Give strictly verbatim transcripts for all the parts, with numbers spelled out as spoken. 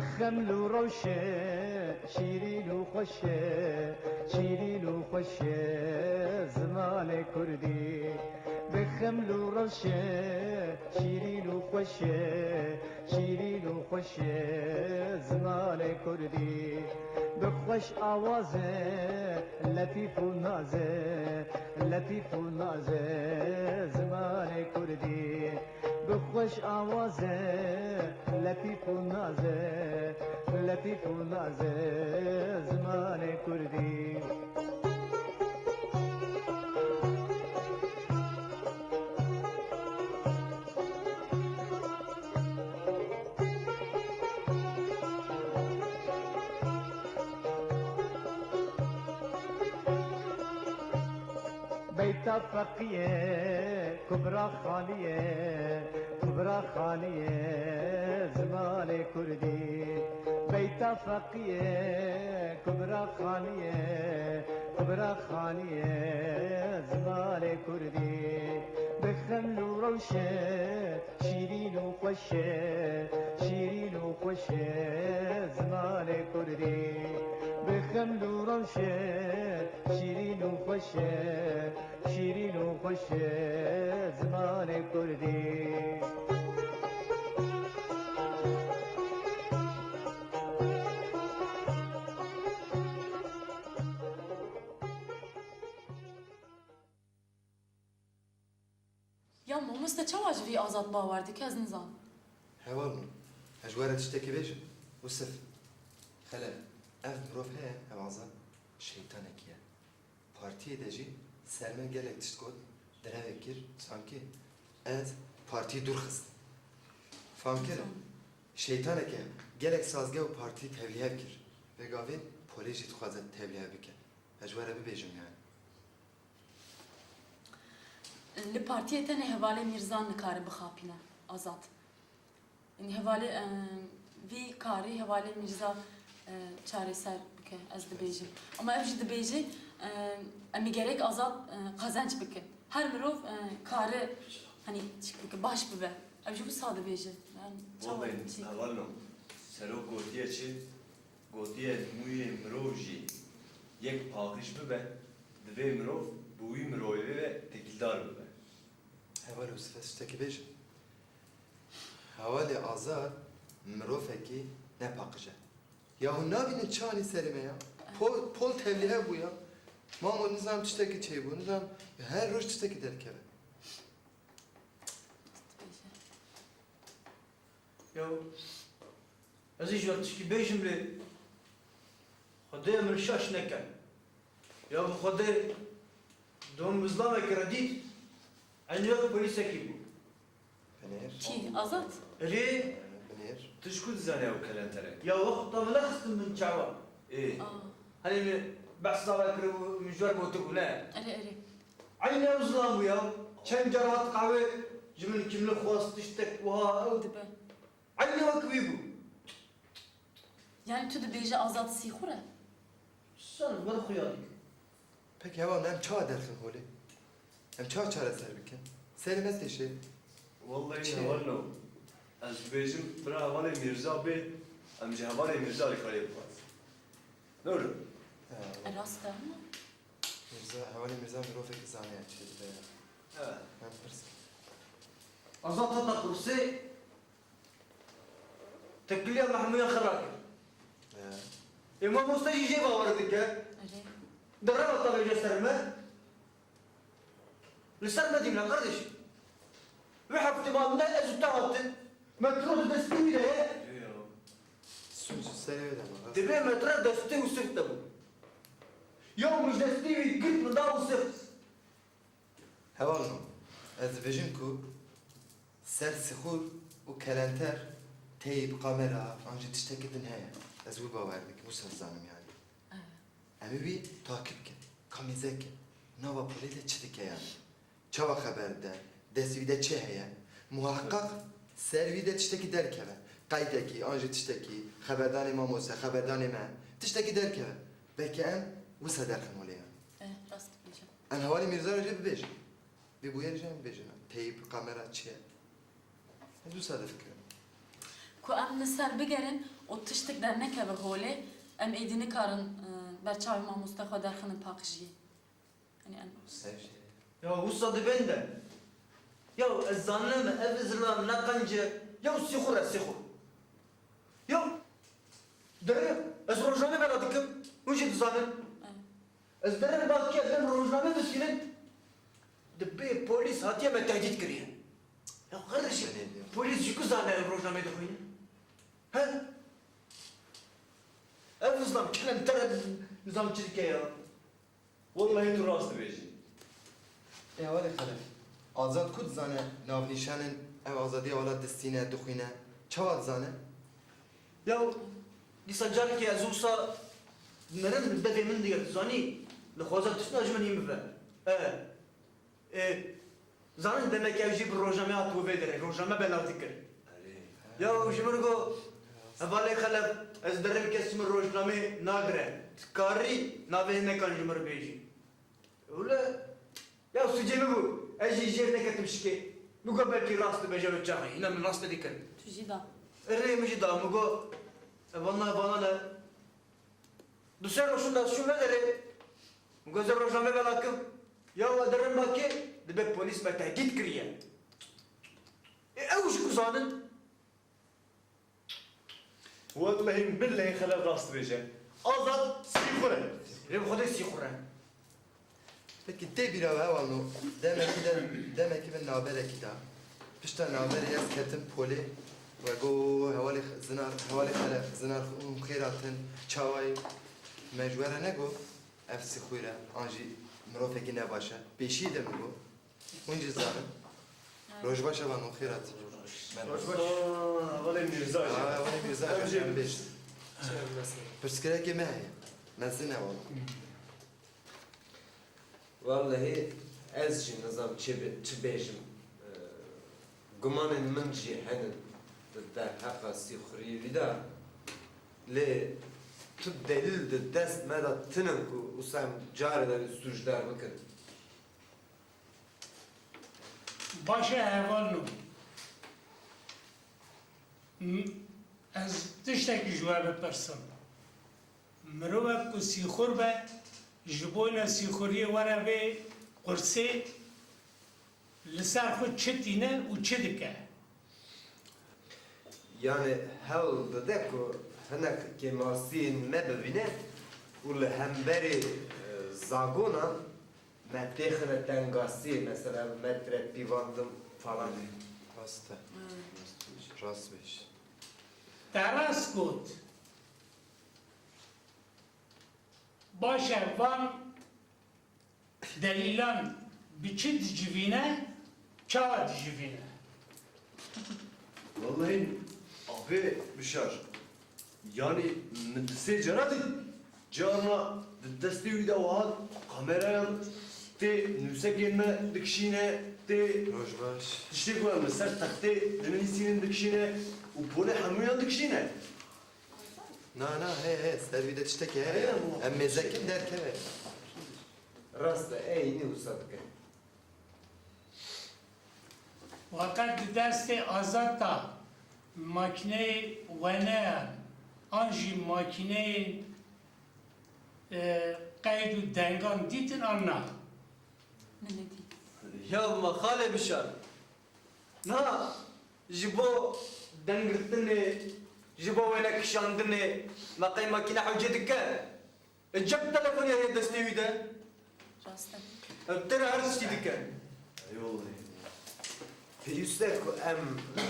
Xeml û rewşe, şîrîn û xweş e, şîrîn û xweş e zimanê kurdî. Bi xeml û rewşe, şîrîn û xweş e, şîrîn û xweş e zimanê kurdî. Bi xweş awaze, letîf û naze, letîf û naze zimanê kurdî. Bi xweş awaze, letîf û naze, letîf û naze zimanê kurdî. Beyta Feqîye, Kubra Xanîye, Kubra Xanîye zimanê kurdî. Beyta Feqîye, Kubra Xanîye, Kubra Xanîye zimanê kurdî. Bi xeml û rewşe, şîrîn û xweş e, şîrîn û xweş e zimanê kurdî. Bi xeml û rewşe, şîrîn û xweş e, şîrîn û xweş e zimanê kurdî. Ya mamoste, çawa ji vî Azad bawer dike, ez nizanim. Heval min, ez ji we re tiştekî bêjim, Wisif. Xele, ev mirov heye, ev Azad, şeytanekî ye. Partiyê de jî ser me gelek tişt got, direvek kir, sankî ez partiyê dûr xist. Fam kir, şeytaneke gelek sazgeh û partî tevlîhev kir. Vê gavê polê jî dixwaze tevlîhev bike. Ez ji we re bibêjim yani. Li partiyê tenê hevalê Mîrza nikare bixapîne, Azad. Yanî hevalê, e, vî karî hevalê Mîrza, e, çareser bike, ez dibêjim. Ama ev jî dibêje, e, em ê gerek Azad, e, qezenc bikin. Her mirov, e, kare, hani, çik bike, baş bibe. Ev jî wisa dibêje. Yani, çawa Wallahî, çêke? Hevalno, serok gotiye çi? Gotiye, mûyê mirov jî yek paqij bibe, divê mirov bi wî mirovê ve têkildar bibe. Heval Wisif, ez tiştekî bêjim. Hevalê Azad mirovekî ne paqij e. Ya hûn nabînin çi anî serê me ya? Pol, pol tevlîhev bû ya. Mamo, nizanim tiştekî çêbû, nizanim, her roj tiştekî derkeve. Ya, ez ê ji we tişkî bêjim lê Xwedê min şaş neke. Ya bi Xwedê dom bi zilamekî re dît, eynî wek polîsekî bû. Binêr. Kî? Azad? Erê. Binêr. Tu ji ku dizanî ew kelentere? Ya wexta min nexistin min çawa. Ê. Aa. Hani min behsa we kiribû, min ji we re gotibû, ne? Erê, erê. Eynî ew zilam bû ya. Çend car hat qehwê ji min kimli xwest, tiştek wiha ew. Dibe. Eynî wek wî bû. Yani tu dibêje Azad sîxur e? Ser ber xuya dike. Peki heval, em çawa derxin holê? Em çawa çareser bikin? Serê me têşê. Wellahî Çi? Heval no. Ez dibêjim bira hevalê Mîrza bê, em ji hevalê Mîrza alîkariyê bixwazin. Doğru. He. E, rast e ama. Mîrza, hevalê Mîrza mirovekî zane ya çi dibe ya. Evet. Em pirs. Azad hata kursê, tekiliya Mehmûya xira kir. He. Ê mamoste jî jê bawer dike. Erê. Di reva tavêje ser me. Li ser me dîmle, kardeş. Wê heftê ma ne ez û te hatin. Metro di destê wî de ye. Yo, yo. Su, su serê wê de bak. Divê metro destê Wisif de bû. Ya min ji destê wî girt min da Wisif. Hevalno, ez dibêjim ku ser sixur û kelenter teyp, kamera an jî tiştekî din heye. Ez wî bawer dikim, wisa dizanim yani. Em ê wî takip kin, kamîze kin. Nava polê de çi dike yani? Çawa xeber dide? Destê wî de çi heye? Muhaqqaq ser wî de tiştekî derkeve. Qeydekî, an jî tiştekî, xeberdanê mamoste, xeberdanê me, tiştekî derkeve. Belkî em wisa derxin holê yani. Eh, rast dibêje. Em hevalê Mîrza re jî bibêjin. Vê bûyerê jî em bibêjin. Teyp, kamera çi ye? Ez wisa difikirim. Em li ser bigerin û tiştik dernekeve holê, em êdî nikarin, e, ber çavê mamoste xwe derxinin paqijiyê. Yanî em Ya wisa dibên de. Ya ez zanim, ev zilam ne qenc e. Ya sîxur e, sîxur. Ya dere, ez rojname bela dikim. Hûn jî dizanin. Evet. Ez derim bakiye, dem rojname dixwînin. Dibê polîs hatiye me tehdît kiriye. Ya qirrişî, polîs ji ku zane ew rojname dixwîne? He? Ev nizam kelem tere nizam çirke ya. Wellehî tu rast dibêjî. Ê, welê Xelef. Azad ku dizane navnîşanên ev azadiya welat distîne, dixwîne? Çawa dizane? Ya, dîsa carekê ez wisa mirim li devê min digirt, zanî? Dixwaze tiştna ji min hîn bibe. E, e, zanin demek ev jî bi rojname hat wê derê, rojname belav dikir. Erê. Ya ji min got, hevalê Xelef, ez derê kes ji min rojnamê nagire. Dikarî navê hinekan ji min re bêjî. Wile, ya sûcê min bû. Ez jî jêr neketim şikê. Min got belkî rast dibêje wê çaxê. Hîna min rast nedî kir. Tu jî da. Erê, min jî da. Min got, e, vana, vana ne. Du sê roj şûnda şûn vê derê. Min got, ez ê rojname bela kim. Ya we derin bakê, dibe polîs me tehdît kiriye. E, ew ji ku zanin? Wellehî billehî Xelef rast dibêje. Azad sîxur e. Rê bi Xwedê sîxur e. Peki tê bîra we hevalno, demekî de, demekî bin navberekî de. Pişta navberê ez ketim polê. We got hevalê X-, zinar, hevalê Xelef, zinar xwe hûn xêr hatin, çawayî? Me ji we re negot ev sîxur e, an jî mirovekî nebaş e. Pêşiyê de min got. Hûn jî zanin. Roj baş hevalno, xêr hat. Roj baş. Aa, hevalê Mîrza jî. Aa, hevalê Mîrza jî, em bêjin. Pirsgirêkê me heye. Mezin e wala. Wellehî ez jî nizam çi bi-, çi bêjim. Ee, gumanên min jî hene di derheqa sîxuriyê wî de. Lê tu delîl di dest me de tune ku wisa em carê de wî sûcdar bikin. Baş e hevalno. M-, ez tiştekî ji we bipirsim. Mirovek ku sîxur be, ji boyna sîxuriyê were vê qursê, li ser xwe çi tîne û çi dike? Yanî hewl dide ku hinek kêmasiyên me bibîne û li hemberî, e, zagonan me têxine tengasiyê, mesela me tire pîvandim falan. Rast e. Hmm. Rast bêj. Te rast got. Baş e, van delîlan bi çi dicivîne, çawa dicivîne? Wellehî, axê Bişar, yanî min di sê cara dît, carna di destê wî de wiha kamereyan tê nûsekên me dikişîne, tê Roj baş. tiştê ku em li ser textê dinivîsînin dikişîne û polê hemûyan dikişîne. Na, na, heye, heye, ser wî de tiştekî heye. Heye, ama. Em mêzekin derkeve. Rast e, eynî wisa dike. Weqet di destê Azad de makîneyê weneyan an jî makîneyên, e, qeyd û dengan dîtin an na? Min nedît. Ya ma xalê Bişar. Na, ji bo dengirtinê, ji bo wêne kişandinê me qey makîne hewce dike? E, cep telefonê heye destê wî de. Rast e. Ev têra her tiştî dike. Eyvallah. Pêwîst e ku em, e,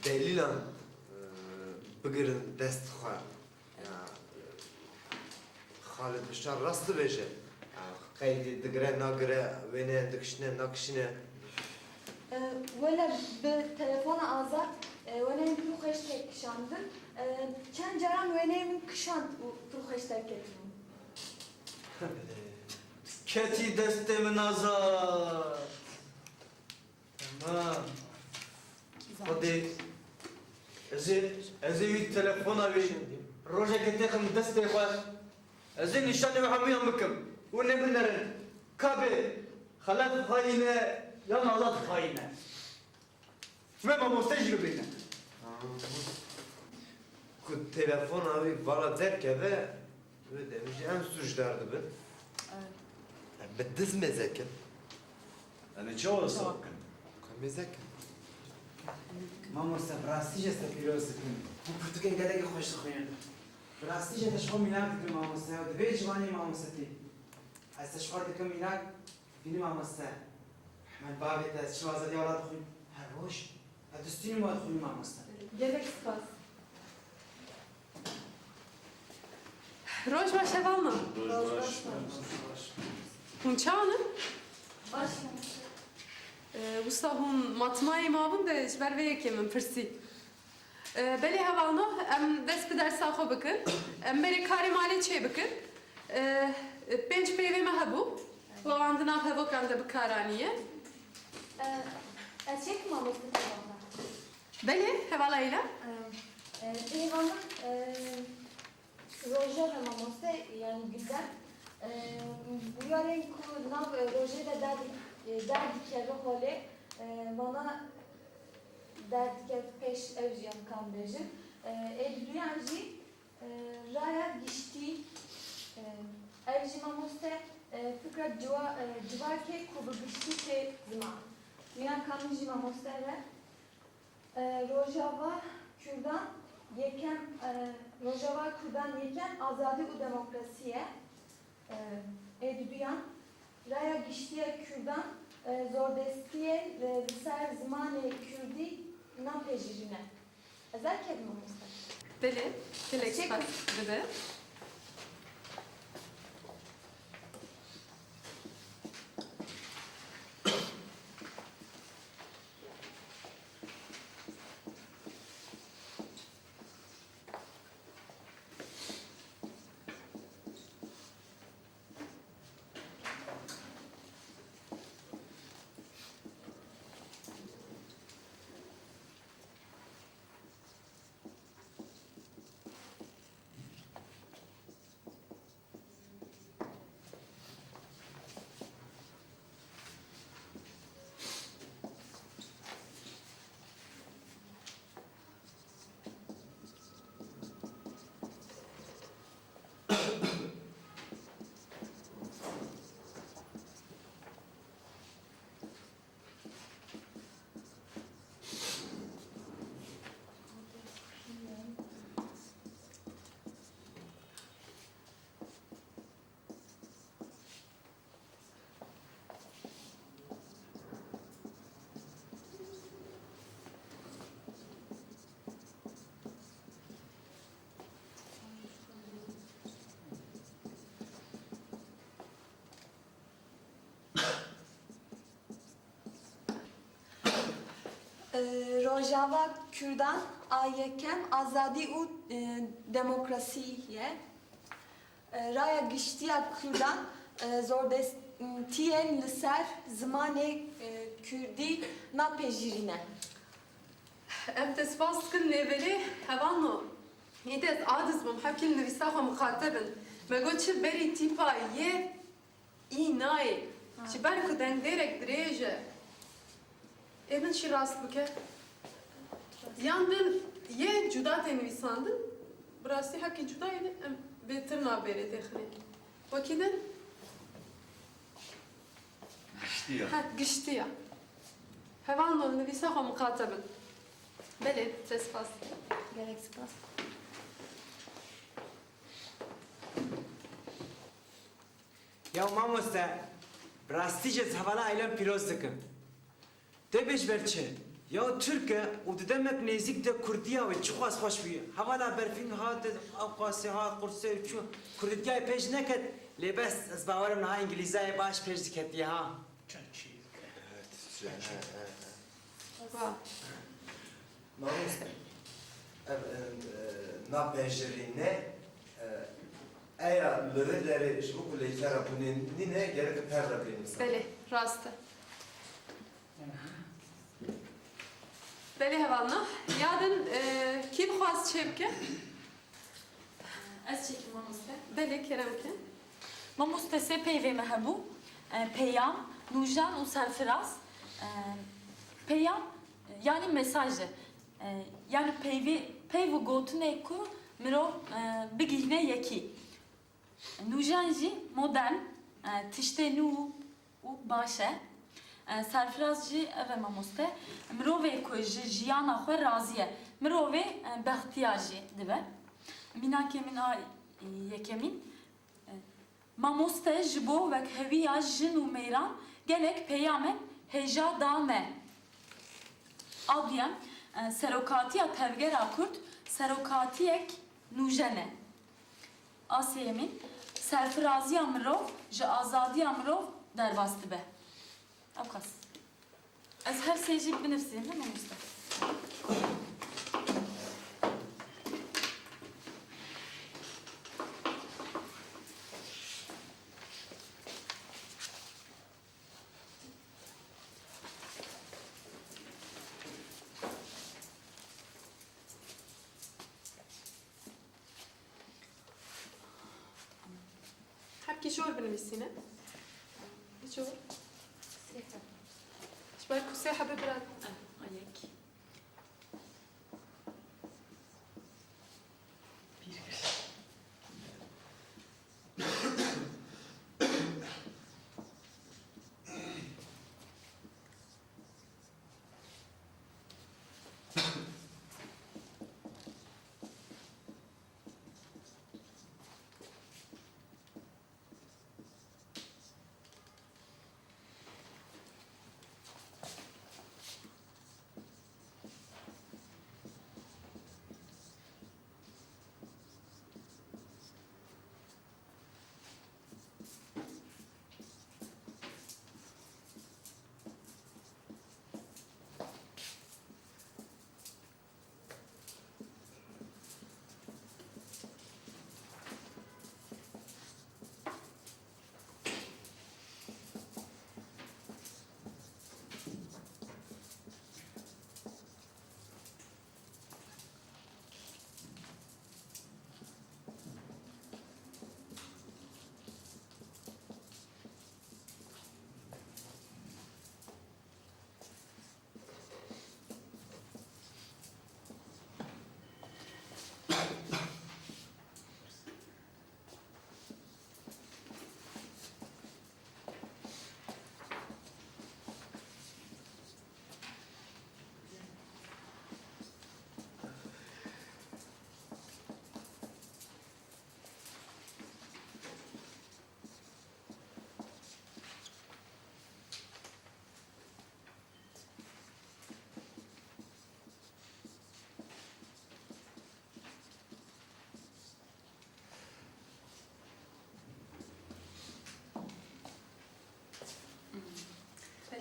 delîlan, e, bigirin dest xwe. Ya, Xalid Bişar rast dibêje. Ya, qeydî digire, nagire, wêneyan dikişîne, nakişîne. E, wele bi telefona Azad, e, wêneyên pir xweş tê kişandin. E, çend caran wêneyê min kişand û pir xweş derketibûn. Ketî destê min Azad. Tamam. Xwedê, ez ê, ez ê wî telefona wî rojekê têxim destê xwe. Ez ê nîşanê wî hemûyan bikim û nêbinêrin. Ka bê Xelef xayîn e, yan Azad xayîn e. Wê mamoste jî bibîne. Telefona wî vala derkeve, wê demê jî em sûcdar dibin. Evet. Em bi diz mêze kin. Em ê çawa wisa bikin? Em mêze kin. Mamoste, bi rastî jî ez te pîroz dikim. Hûn pirtûkên gelekî xweş dixwînin. Bi rastî jî te ji xwe mînak dikim mamoste. Ew divê ciwanê mamostetî. Ez te ji xwe dikim mînak. Bînî mamoste. Hemend bavê te, ez çi azadiya wela dixwîn. Her roj. Ez dustînî me dixwîn mamoste. Gelek spas. Roj baş hevalno. Roj baş. Hûn çawa ne? Baş. Ee, wisa hûn matmayê mabûn de ji ber vê yekê min pirsî. Ee, belê hevalno, em dest bi dersa xwe bikin. Em berê karê malê çê bikin. Ee, pênc peyvê me hebû. Wan di nav hevokan de bi kar aniye. Ee, ez çêkim mamoste hevala? Belê, hevala Eyla. Ee, e, peyva min, e, Roja ve mamoste, yani Gülden, e, bûyerên ku nav, e, rojê de derdî-, e, derdikeve holê, e, vana derdikeve pêş ew jî em kan bêjin. E, ê duyan jî, e, raya giştî, e, ev jî mamoste, e, fikra ciwa-, e, civakê ku bi giştî tê ziman. Duyan ka min jî mamoste ve. E, Rojava Kurdan yekem, e, Rojava Kurdan yekem azadî û demokrasî ye. E, ê duduyan, raya giştî ya Kurdan, e, zordestiyê, e, li ser zimanê Kurdî napejirîne. Ez erkevim mamoste. Belê, gelek spas dibe. Rojava Kurdan a yekem azadî û, e, demokrasî ye. E, raya giştî ya Kurdan, e, zordestiyên li ser zimanê, e, Kurdî napejirîne. Em te spas dikin lê belê hevalno. Îdî ez aciz bûm, hevkî li nivîsa xwe miqate bin. Me got çi berî tîpa yê. Î nayê. Ha. Ji ber ku dengdêrek dirêj e. Ê din çi rast bike? Yan din yê cuda tê nivîsandin. Bi rastî hevkî cuda yê em bêtir navbêrê têxinê. Wekî din? Giştî ya. Ha, giştî ya. Hevalno li nivîsa xwe miqate bin. Belê, te spas. Gelek spas. Ya mamoste, bi rastî jî ez hevala Eylan pîroz dikim. Tê bêj ber çi? Ya Tirk e û di demek nêzîk de Kurdiya wê çiqas xweş bûye. Hevala Berfîn hat, Ewqasê hat, Qursê û çû. Kurdîtiyayê pêş neket, lê bes ez bawer im niha Îngilîzayê baş pêş diketiye ha. Çend çî dike. Evet, çend çî. Wa. Mamoste, ev, e, e, napejirîne, e, eya li vê derê ji bo ku lêkera bûnê nîne, gerek e per re bênivîse. Belê, rast e. Belê hevalno. Ya din, e, kî dixwaz çê bike? Ez çêkim mamoste. Belê, kerem ke. Mamoste sê peyvê me hebû. E, Peyam, Nûjan û Serfiraz. E, Peyam, e, yanî mesaj e. E, yanî peyvê, peyv û gotinê ku mirov, e, bigihîne yekî. Nûjen jî modern, e, tiştê nû û baş e. E, serfiraz jî ev e mamoste. Mirovê ku ji jiyana xwe razî ye, mirovê, e, bextiyar jî dibe. Mînakê min a yekemîn, e, mamoste ji bo wekheviya jin û mêran gelek peyamên hêja da me. A duyem, e, serokatiya tevgera Kurd serokatiyek nûjen e. A sêyemîn, serfiraziya mirov ji azadiya mirov derbas dibe. Ewqas. Ez her sê jî binivîsînim, ne mamoste? Hepkî jor binivîsîne. Jor. Sê heb. Ji ber ku sê hebe bira. Ah, a yek. Bîr kir.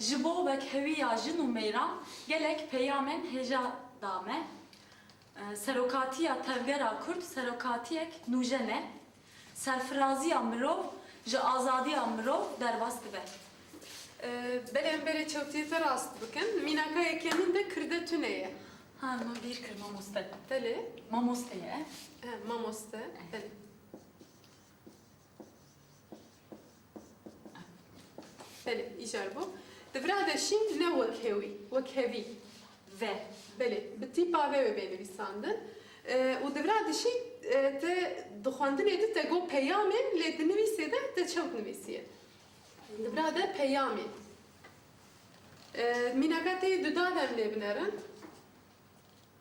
Ji bo wekheviya jin û mêran gelek peyamên hêja da me. Serokatiya Tevgera Kurd serokatiyek nûjen e. Serfiraziya mirov ji azadiya mirov derbas dibe. Belê, em berê çewtiyê te rast bikin. Mînaka yekemîn de kirde tune ye. Ha, min bîr kir, mamoste. Belê. Mamoste ye. He, mamoste. Eh. Belê. Belê, îcar bû. Di vira de şîn ne wekhevî, wekhevî. Ve. Belê, bi tîpa ve wê bê nivîsandin. E, û di vira de şîn, e, te di xwendinê de te got peyamên, lê di nivîsê de te çewt nivîsiye. Di vira de peyamên. E, mînaka te yê duda de em lê binerin.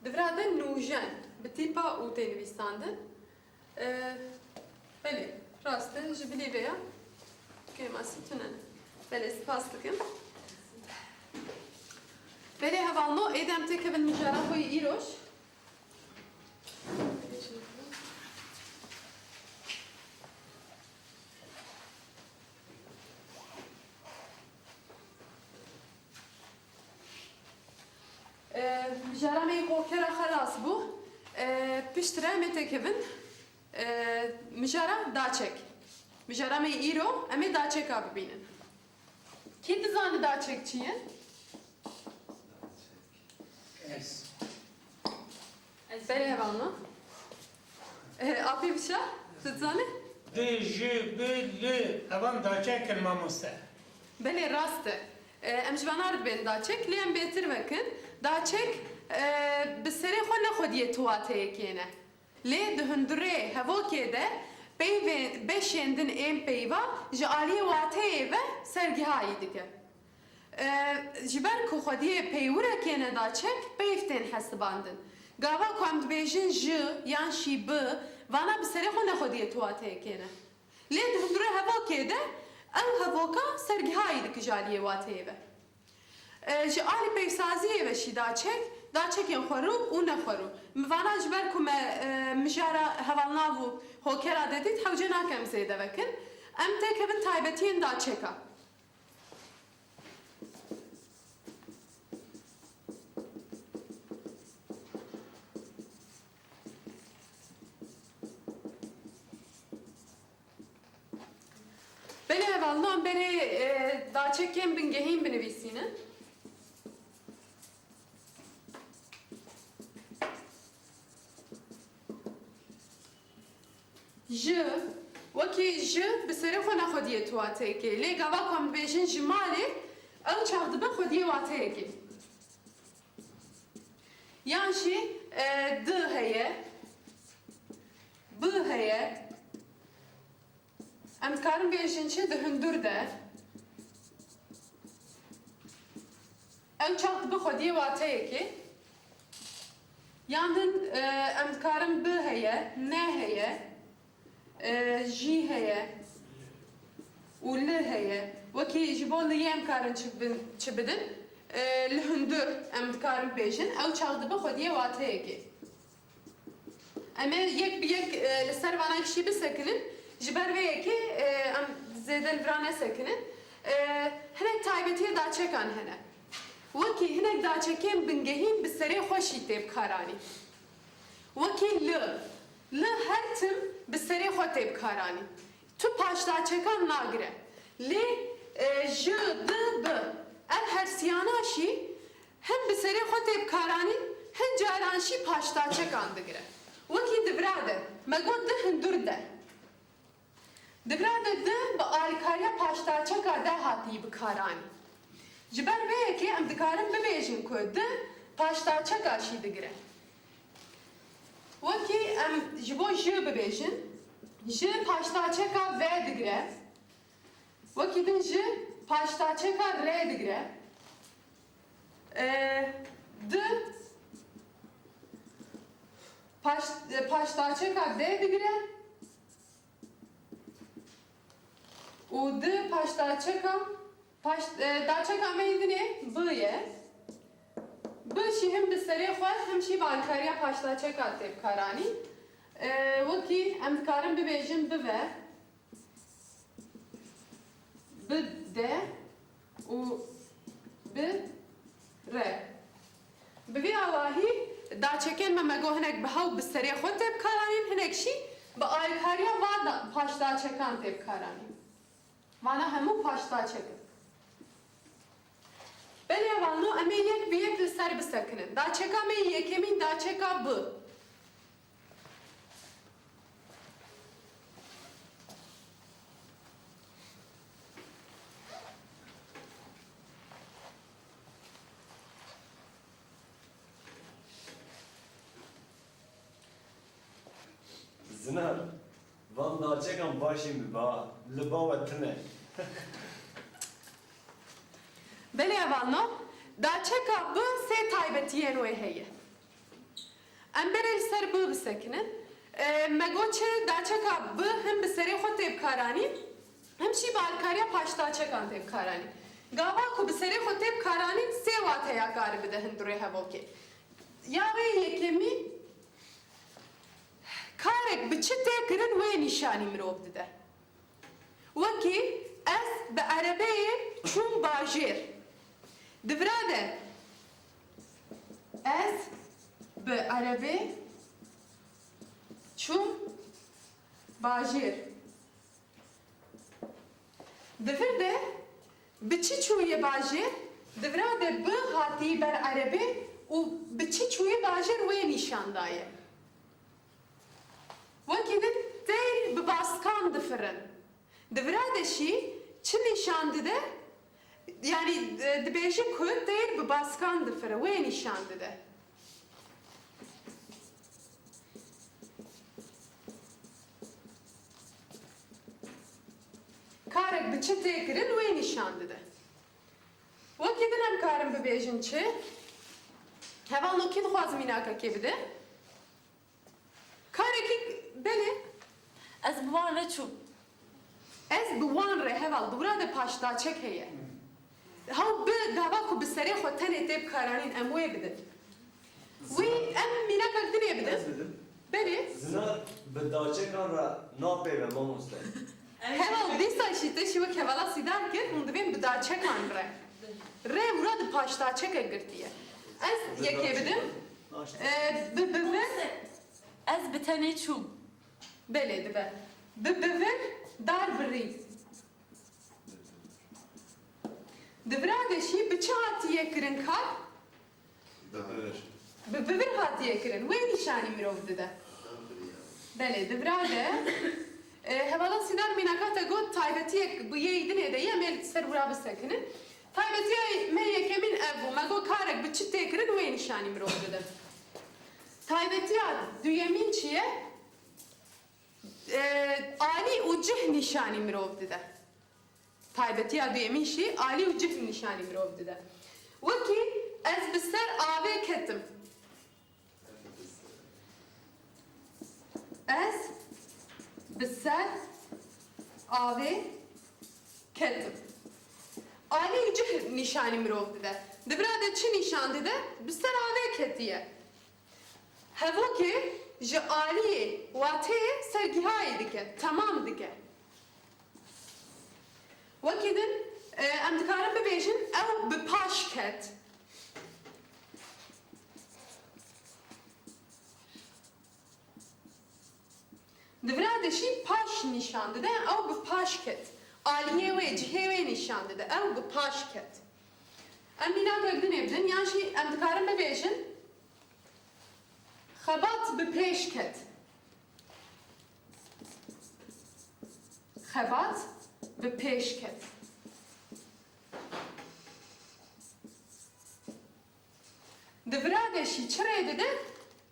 Di vira de nûjen bi tîpa û tê nivîsandin. E, belê, rast e, ji bilî vê ya kêmasî tune ne. Belê, spas dikim. Belê, hevalno, êdî em têkevin mijara xwe yê îroj. E, mijara me yê xwe kera xelas bû. E, piştre em ê têkevin, e, mijara daçek. Mijara me yê îro, em ê daçeka bibînin. Kî dizane daçek çi ye? Ez. Belê, hevalno. E, Apê Bişar, tu dizane? D, J, B, L, evan daçek in, mamoste. Belê, rast e. E, em ji vana re dibên daçek, lê em bêtir vekin. Daçek, E, bi serê xwe ne xwediyê tu wateyekê ne. Lê di hundirê hevokê de peyvê beşên din ên peyva ji aliyê wateyê ve sergihayî dike. E, ji ber ku xwediyê peywirekê ne daçek peyv tên hesibandin. Gava ku em dibêjin ji yan şî bi, vana bi serê xwe ne xwediyê tu wateyekê ne. Lê di hundirê hevokê de ew hevoka sergihayî dike ji aliyê wateyê ve. E, ji alî peyvsaziyê ve şî daçek, daçekên xwerû û nexwerû. Min vana ji ber ku me, e, mijara hevalnav û hokera de dît, hewce nake em zêde vekin. Em têkevin taybetiyên daçeka. Belê hevalno, em berê, e, daçekên bingehîn binivîsînin. Ji, wekî ji bi serê xwe ne xwediyê tu wateyekê. Lê gava ku em dibêjin ji malê, ew çax dibe xwediyê wateyekê. Yan jî, e, di heye, bi heye. Em dikarin bêjin çi di hundir de? Ew çax dibe xwediyê wateyekê. Yan din, e, em dikarin bi heye, ne heye, e, jî heye û li heye. Wekî ji bo liyê em karin çi bin-, çi bidin? E, li hundir em dikarin bêjin, ew çax dibe xwediyê wateyekê. Em ê yek bi yek, e, li ser vana kişî bisekinin. Ji ber vê yekê, e, em zêde li vira nesekinin. E, hinek taybetiyê daçekan hene. Wekî hinek daçekên bingehîn bi serê xwe şî tê bikaranî. Wekî li. Li her tim bi serê xwe tê bikaranî. Tu paşdaçekan nagire. Lê, e, ji, di, bi. Ev hersiyana jî hin bi serê xwe tê bikaranîn, hin caran jî paşdaçekan digire. Wekî di vira de, me got di hundir de. Di vira de di bi alîkariya paşdaçeka de hatî bikaranîn. Ji ber vê yekê em dikarin bibêjin ku di paşdaçeka jî digire. Wekî em ji bo ji bibêjin, ji paşdaçeka ve digire. Wekî din ji paşdaçeka re digire. E, di paş-, e, paşdaçeka de digire. Û di paşdaçeka, paş-, e, daçeka me yê dinê bi ye. Bi jî him bi serê xwe, him jî bi alîkariya paşdaçeka tê bikaranîn. E, wekî em dikarin bibêjin bive, bide û bire. Bi vî awahî daçekên me, me got hinek bi hew bi serê xwe tê bikaranîn, hinek jî bi alîkariya van da-, paşdaçekan tê bikaranîn. Vana hemû paşdaçek in. Belê hevalno, em ê yek bi yek li ser bisekinin. Daçeka me yê yekemîn daçeka bi. Zinar, van daçekan başî min ba, li ba we tune. Belê hevalno, daçeka bi sê taybetiyên wê heye. Em berê li ser bi bisekinin. E, me got çi daçeka bi him bi serê xwe tê bikaranîn, him jî bi alîkariya paşdaçekan tê bikaranîn. Gava ku bi serê xwe tê bikaranîn sê wateya kari bide hundirê hevokê. Ya wê yekemî, karek bi çi tê kirin wê nîşanî mirov dide. Wekî ez bi erebeyê çûm bajêr. Di vira de ez bi erebê çûm bajêr. Di vir de bi çi çûye bajêr? Di vira de bi hatî ber erebê û bi çi çûye bajêr wê nîşan daye. Wekî din teyr bi baskan difirin. Di vira de jî çi nîşan dide? Yanî, e, dibêje ku teyr bi baskan difire, wê nîşan dide. Karek bi çi tê kirin wê nîşan dide. Wekî din em karin bibêjin çi? Hevalno kî dixwaze mînakekê bide? Karekî belê. Ez bi wan re çûm. Ez bi wan re heval, di wira de paşdaçek heye. Hew bi gava ku bi serê xwe tenê tê bikaranîn, em wê bidin. Wî em mînakek dinê bidin. Ez bidim. Belê. Zinar bi daçekan re napeyve mamoste. Heval dîsa jî te jî wek hevala Sîdar kir, hûn divên bi daçekan re. Rê wira di paşdaçeke girtiye. Ez yekê bidim. Ee, bi, bi vir. Ez bi tenê çûm. Belê dibe. Bi, bi vir dar birî. Di vira de jî bi çi hatiye kirin kar? Bi bivir. Bi bivir hatiye kirin. Wê nîşanî mirov dide. Belê, di vira de, e, hevala Sîdar mînaka te got, taybetiyek bi yê dinê de ye, em ê li ser wira bisekinin. Taybetiya me yekemîn ev bû. Me got karek bi çi tê kirin, wê nîşanî mirov dide. Taybetiya duyemîn çi ye? E, alî û cih nîşanî mirov dide. Taybetiya duyemîn jî alî û cih nîşanî mirov dide. Wekî ez bi ser avê ketim. Ez bi ser avê ketim. Alî û cih nîşanî mirov dide. Di vira de çi nîşan dide? Bi ser avê ketiye. Hevokê ji aliyê wateyê sergihayê dike, temam dike. Wekî din, e, em dikarin bibêjin, ew bi paş ket. Di vira de jî paş nîşan dide, ew bi paş ket. Aliyê wê, cihê wê nîşan dide, ew bi paş ket. Em mînakek dinê bidin, yan jî em dikarin bibêjin, xebat bi pêş ket. Xebat bi pêş ket. Di vira de jî çi rê dide?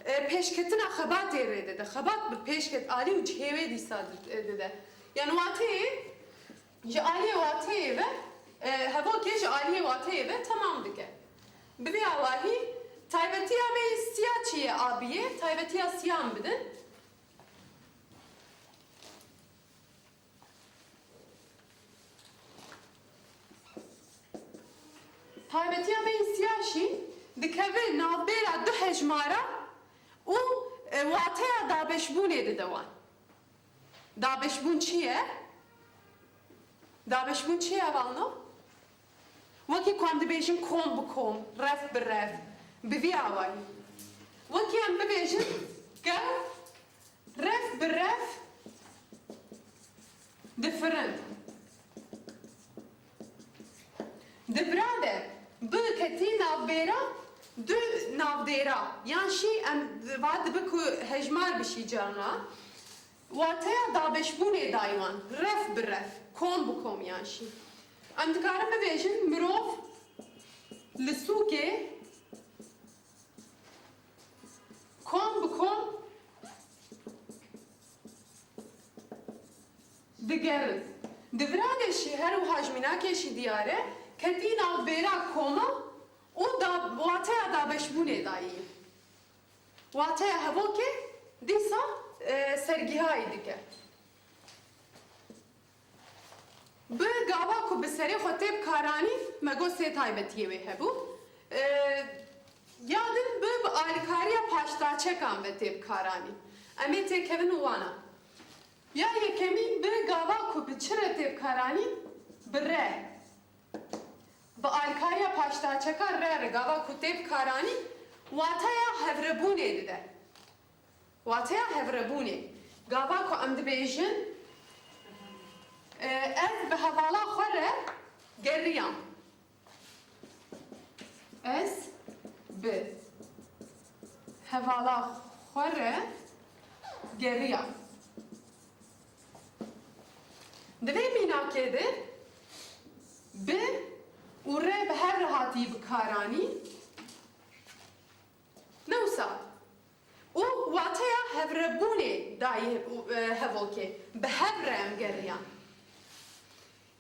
E, pêşketina xebatê rê dide. Xebat bi pêş ket, alî û cihê wê dîsa di-, e, dide. Yani wateyê, ji aliyê wateyê ve, e, hevokê ji aliyê wateyê ve temam dike. Bi vê awahî, taybetiya me yê siya çi ye, abiyê? Taybetiya siya em bidin. Taybetiya me yê siya jî dikeve navbêra du hejmara û, e, wateya dabeşbûnê dide wan. Dabeşbûn çi ye? Dabeşbûn çi ye hevalno? Wekî ku em dibêjin kom bi kom, ref bi ref, bi vî awayî. Wekî em bibêjin germ Ref bi ref difirind. Di vira de bi ketî navbêra du navdêra, yan şî em va dibi ku hejmar bişî carna, wateya dabeşbûnê dayî wan, ref bi ref, kom bi kom yan şî. Em dikarin bibêjin mirov li sûkê kom bi kom digerin. Di vira de jî her wiha ji mînakê jî diyar e, ketî navbêra koma û da-, wateya dabeşbûnê dayî. Wateya hevokê dîsa, e, sergihayî dike. Bi gava ku bi serê xwe tê bikaranîn, me got sê taybetiyê wê hebû. E, ya din bi, bi alîkariya paşdaçekan ve tê bikaranîn. Em ê têkevin û wana. Ya yekemîn bi gava ku bi çi re tê bikaranîn? Bi re. Bi alîkariya paşdaçekan re re gava ku tê bikaranîn, wateya hevrebûnê dide. Wateya hevrebûnê. Gava ku em dibêjin, e, ez bi hevala xwe re geriyam. Ez bi hevala xwe re geriyam. Di vê mînakê de bi û re bi hev re hatî bikaranîn. Ne wisa. Û wateya hevrebûnê dayî, e, hevokê. Bi hev re em geriyan.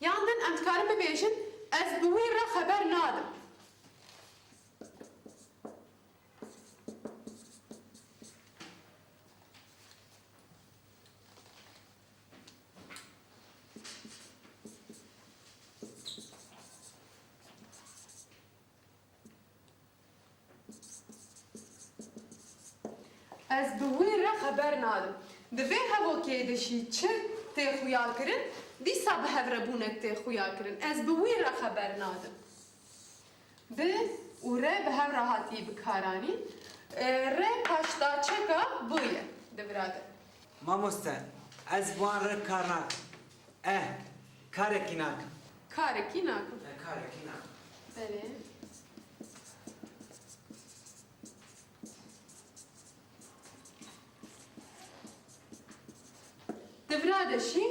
Yan din em dikarin bibêjin, ez bi wî re xeber nadim. Ez bi wî re xeber nadim. Di vê hevokê de jî çi tê xuya kirin, dîsa bi hevrebûnek tê xuya kirin. Ez bi wî re xeber nadim. Bi û re bi hev re hatî bikaranîn. E, re paşdaçeka bû ye, di vira de. Mamoste, ez bi wan re kar nakim. Eh, karekî nakim. Karekî nakim. Eh, karekî nakim. Belê. Di vira de jî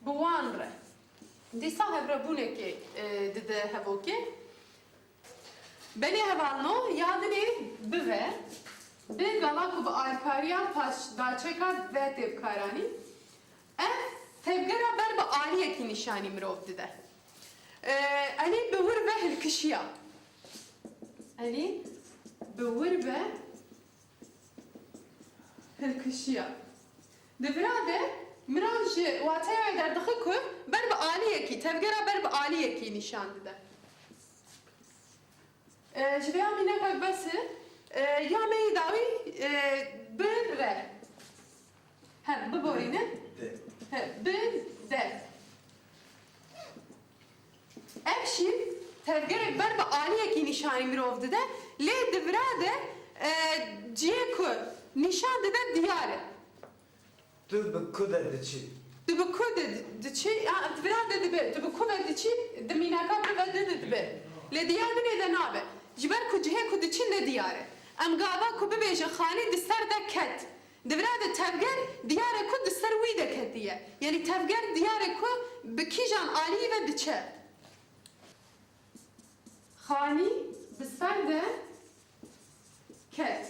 bi wan re. Dîsa hevrebûnekê, e, dide hevokê. Belê hevalno, ya dinê bi ve, bi gava ku bi alkariya paşdaçeka ve tê bikaranîn, ev tevgera ber bi aliyekî nîşanî mirov dide. E, Elî bi wir ve hilkişiya. Elî bi wir ve hilkişiya. Di vira de mirov ji wateya wê derdixe ku ber bi aliyekî, tevgera ber bi aliyekî nîşan dide. E, ji vê ya mînekek bes e, e, ya me yê dawî, e, bi re. He, biborîne. De. He, bi de. Ev jî tevgerek ber bi aliyekî nîşanî mirov dide, lê di vira de, e, cihê ku nîşan dide diyar e. Tu bi ku de diçî? Tu bi ku de di-, diçî? Ya, di vira de dibe. Tu bi ku ve diçî? Di mînaka bi ve de dibe. Lê di ya dinê de nabe. Ji ber ku cihê ku diçî ne diyar e. Em gava ku bibêjin xanî di ser de ket. Di vira de tevger diyar e ku di ser wî de ketiye. Yanî tevger diyar e ku bi kîjan alî ve diçe. Xanî bi ser de ket.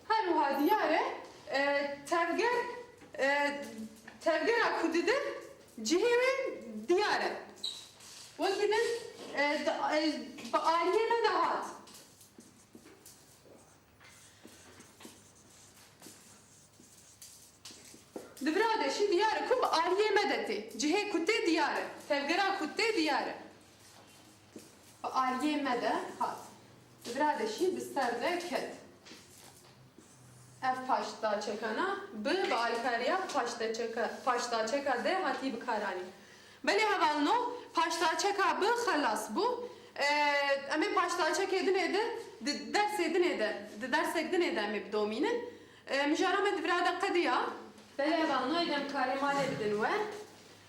Her wiha diyar e, e, tevger, e, tevgera ku dide cihê wê diyar e. Wekî din, e, di, e, bi aliyê me de hat. Di vira de jî diyar e ku bi aliyê me de tê. Cihê ku tê diyar e. Tevgera ku tê diyar e. Bi aliyê me de hat. Di vira de jî bi ser de ket. Ev paşdaçekana bi, bi alkariya paşdaçeka, paşdaçeka de hatî bikaranîn. Belê hevalno, paşdaçeka bi xelas bû. Ee, em ê paşdaçekê dinê de, di dersê dinê de, di dersek dinê de em ê bidomînin. Ee, mijara me di vira de qediya. Belê hevalno, êdî em karê malê bidin we.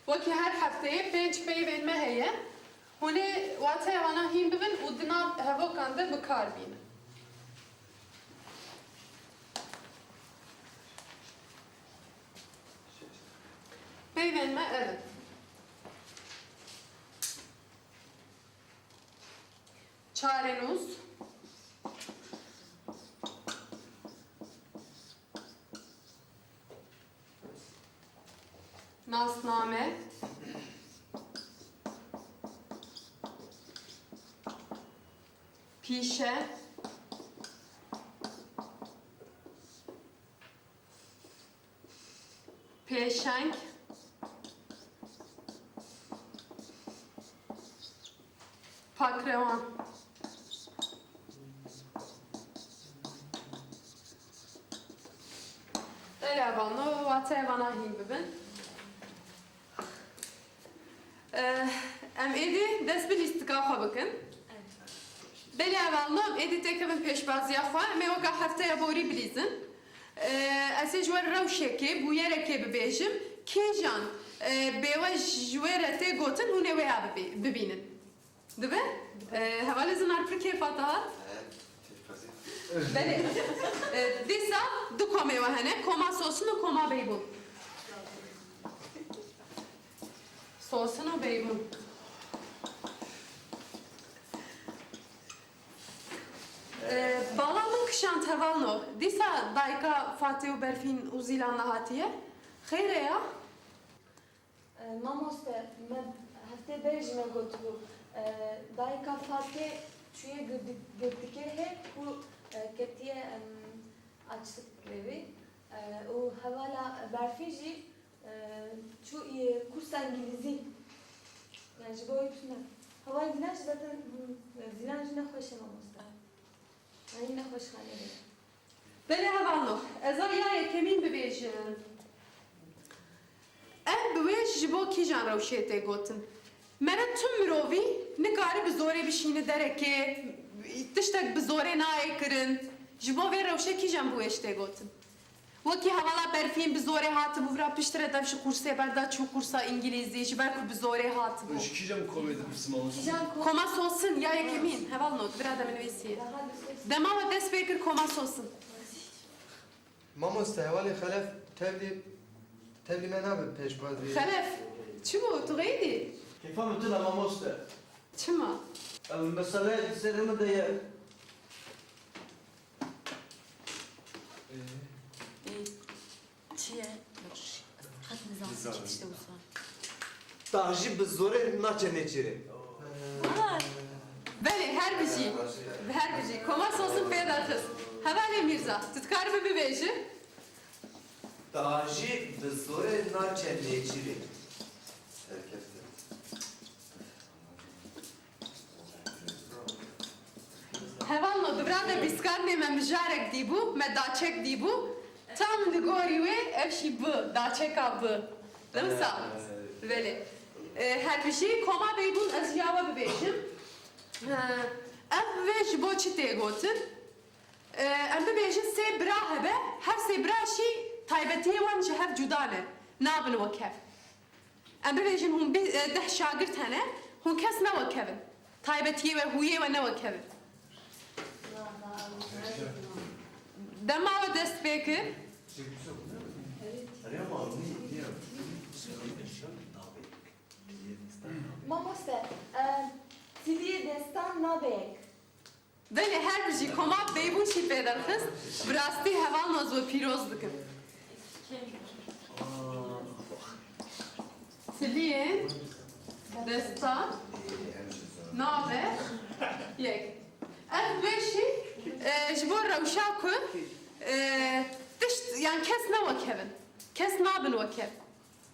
Wekî her hefteyê pênc peyvên me heye. Hûn ê wateya wana hîn bibin û di nav hevokan de bi kar bînin. Peyvên me ev in. Çarenûs, nasname, pîşe, pêşeng, pakrewan. Belê hevalno, wateya vana hîn bibin. Eh, em êdî dest bi lîstika xwe bikin. Belê hevalno, em êdî têkevin pêşbaziya xwe. Em ê weka hefteya borî bilîzin. Eh, ez ê ji we rewşekê, bûyerekê bibêjim. Kîjan, eh, bêwe ji wê re tê gotin, hûn ê wêya bibî-, bibînin. Dibe? Dibe. Eh, hevalê Zinar pir kêfa te hat? He, pêşbaziya. Belê. Eh, dîsa du komê we hene. Koma Sosin û koma Beybûn. Sosin û Beybûn. Ee, bala min kişand hevalno. Dîsa dayika Fatê û Berfîn û Zîlan nehatiye. Xêr e ya? Ee, mamoste, me Heftê berê jî me gotibû, e, dayika Fatê çûye girdi-, girtikê hê ku, e, ketiye, em, açlık grevi, e, û hevala Berfîn jî, e, çû, e, kursa îngilîzî. Yani ji bo wî tune. Hevalên dîna jî zaten, e, zilan jî nexweş e mamoste. Yanî nexweşxaneyê de. Belê hevalno, ez a ya yekemîn bibêjim. Ev biwêj ji bo kîjan rewşê tê gotin? Mere tu mirovî nikare bi zorê bişîne derekê, tiştek bi zorê nayê kirin. Ji bo vê rewşê kîjan biwêj tê gotin? Wekî hevala Berfîn bi zorê hatibû vira, piştre dev ji qursê berda çû qursa îngilîzî, ji ber ku bi zorê hatibû. Ji kîjan komê dipirsim ama? Kîjan kom? Koma Sosin, ya yekemîn, hevalno, bira de min nivîsiye. Dema we dest pê kir Koma Sosin. Mamoste, hevalê Xelef tevlî, tevlî me nabe pêşbazî. Xelef, çi bû? Tu xeyîdî? Kêfa min tune mamoste. Çima? Ev mesele serê min de ye. Ê, çi ye? Qet nizanim çi tişt e wisa. Tajî bi zorê naçe nêçîrê. Vay! Belê, her bijî. Her bijî. Koma Sosin pê derxist. Hevalê Mîrza, tu dikaribî bibêjî? Tajî bi zorê naçe nêçîrê. Serkeftin. Hevalno, di vira de bîstkarnê me mijarek dîbû, me daçek dîbû. Tam li gorî wê ev jî bi, daçeka bi. Wisa? Belê. E, her bijî, koma Beybûn ez ya we bibêjim. E, ev vê ji bo çi tê gotin? E, em bibêjin sê bira hebe, her sê bira jî taybetiyê wan ji hev cuda ne. Nabin wek hev. Em bibêjin hûn bê-, e, deh şagirt hene, hûn kes ne wek hev in. Taybetiyê we, huyê we ne wek hev in. Dema we dest pê kir. Mamoste, e, siliyê destan nabe yek. Belê, her bijî, koma Beybûn jî pê derxist. Bi rastî hevalno, ez we pîroz dikim. Siliyên destan nabe yek. Ev beşî, e, ji bo rewşa ku, e, tişt, yan kes ne wek hev in. Kes nabin wek hev.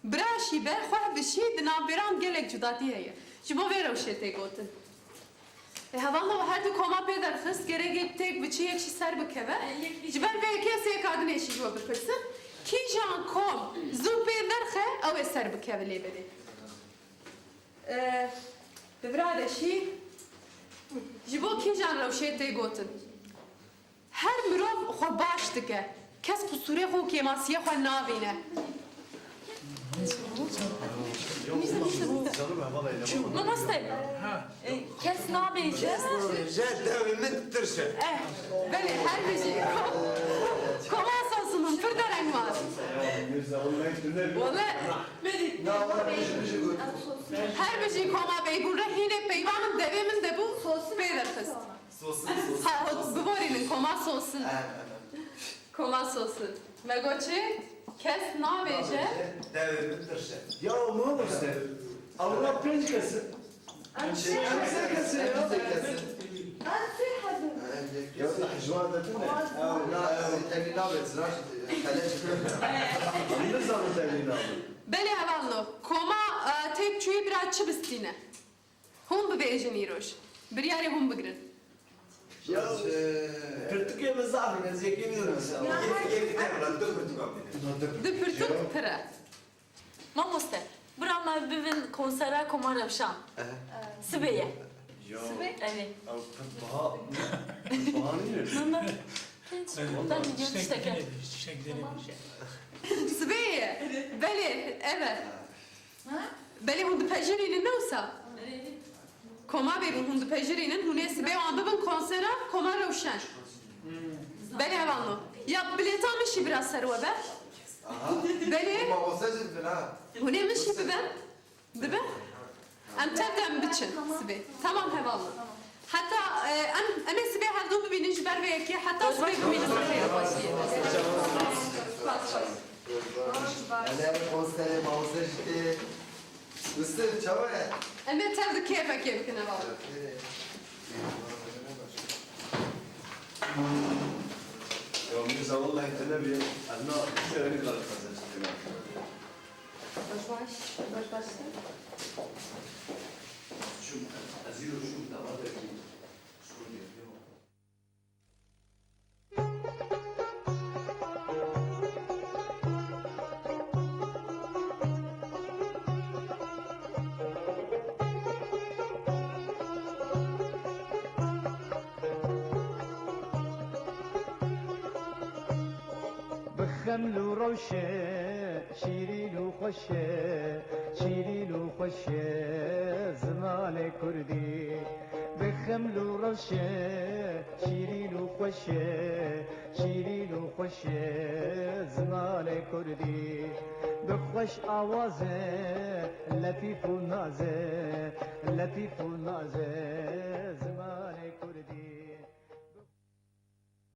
Bira şî be, xweh bi şî, di navbêran gelek cudatî heye. Ji bo vê rewşê tê gotin. E, hevalno, her du koma pê derxist, gerek yek têk biçi, yek jî ser bikeve. Ji ber vê yekê ez êka din ê jî ji we bipirsim. Kîjan kom zû pê derxe, ew ê ser bikeve lê belê. E, di vira de şî, ji bo kîjan rewşê tê gotin? Her mirov xwe baş dike. Kes qusûrê xwe û kêmasiyê xwe nabîne. Mamoste, e, kes nabêje. Kes nabêje, dewê min tirş e. Eh, belê, her bijî. Koma Sosin, pir dereng wan. Wele. Her bijî koma Beybûn re hînê peyva min devê min de bû, pê derxist. Sosin, sosin. Ha, biborînin, koma Sosin. Em, em, em. Koma Sosin. Me got çi? Kes nabêje. Nabêje, dewê min tirş e. Ya mamoste, ewla pênc kes in. Em sê, em sê kes in ya. Em sê kes in. Em sê hezin. Ya da hijwan de tune. Na, ez tevlî nabê, zira xelec. Nizanim tevlî nabê. Belê hevalno. Koma, e, têk çûyî bira çi bistîne? Hûn bibêjin îroj. Biryarê hûn bigirin. Ya, pirtûkê min zaf in, ez yekê nînim. Yek, yek, yek, lan, du pirtûka bînin. Du pirtûk pir e. Mamoste, bira me bibin konsera Koma Rewşan. Ehe. Sibê ye. Ya. Sibê? Evet. Ew pir biha, pir biha nîne. Nana. Hiç. Vallahi. Ben biliyorum çiçek işte. Çiçek denedi. Sibê ye. Belê, evet. Ha? Belê hûn dipejirînin ne wisa? Koma Beybûn hûn dipejirînin, hûn ê sibê wan bibin konsera Koma Rewşen. Belê hevalno. Ya bilêta min jî bira ser we be. Aha. Belê. Mamoste jî dibin ha. Hûn ê min jî bibin. Dibe? Em tev de em biçin sibê. Tamam hevalno. Heta, e, em, em ê sibê hevdû bibînin ji ber vê yekê, heta sibê bimînin bi xêr û xweşiyê. Spas, spas. Em ê konserê mamoste jî tê. Mistê, çawa ye? Em ê tev di kêfekê bikin eva. Ya Mirza, wellahî tu nebî, ez na şerê nikarim xezin çi kime. Baş baş, baş baş. Şum, ez îro şum dawatekî şûr diyetiyo. Bi xeml û rewşe, şîrîn û xweş e, şîrîn û xweş e zimanê kurdî. Bi xeml û rewşe, şîrîn û xweş e, şîrîn û xweş e zimanê kurdî. Bi xweş awaz e, letîf û naz e, letîf û naz e